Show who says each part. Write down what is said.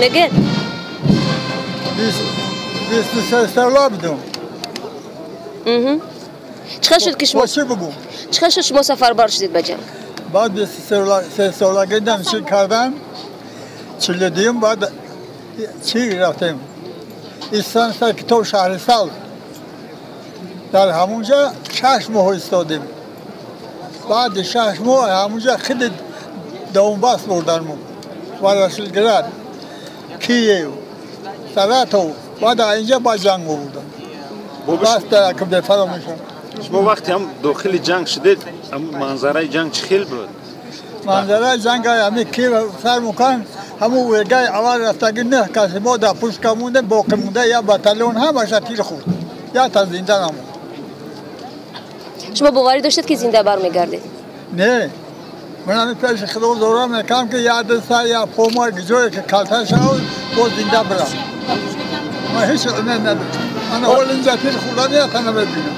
Speaker 1: Мегӯед?
Speaker 2: 23 сола будам.
Speaker 1: Чӣ хел шуд, ки шумо
Speaker 2: Чӣ бугум?
Speaker 1: Чӣ хел шуд, шумо сафарбар шудед ба ҷанг?
Speaker 2: Баъд 23 солагӣ дамчӣ кардам, 42-юм, баъд чӣ рафтем, истанса китоб, шаҳри Сал. Дар ҳамунҷа 6 моҳ истодем. Баъди 6 моҳ ҳамунҷа хиди Донбас бурданмо, Ворошиловград, Киев, Саратов. Баъд инҷа ба ҷанг бурдан. Бас фаромӯшам.
Speaker 3: Шумо вақте ҳам дохили ҷанг шудед, манзараи ҷанг чӣ хел буд?
Speaker 2: Манзараи ҷанг, ҳами ки сар мукан, ҳамун вегаи аввал рафтаги, нӯҳ каси мо дар пушка мондем. Боқӣ монда як батальон ҳамаша тир хӯрд, якта зинда намонд.
Speaker 1: Шумо боварӣ доштед, ки зинда бармегардед?
Speaker 2: Не, ман ҳами пеши Худо зора мекардам, ки як даста, як пома ҷое ки калта шавад, боз зинда бирам. Ман ҳеҷ умед надоштам. Ана ҳол инҷа тир хӯрдан, якта намебинам.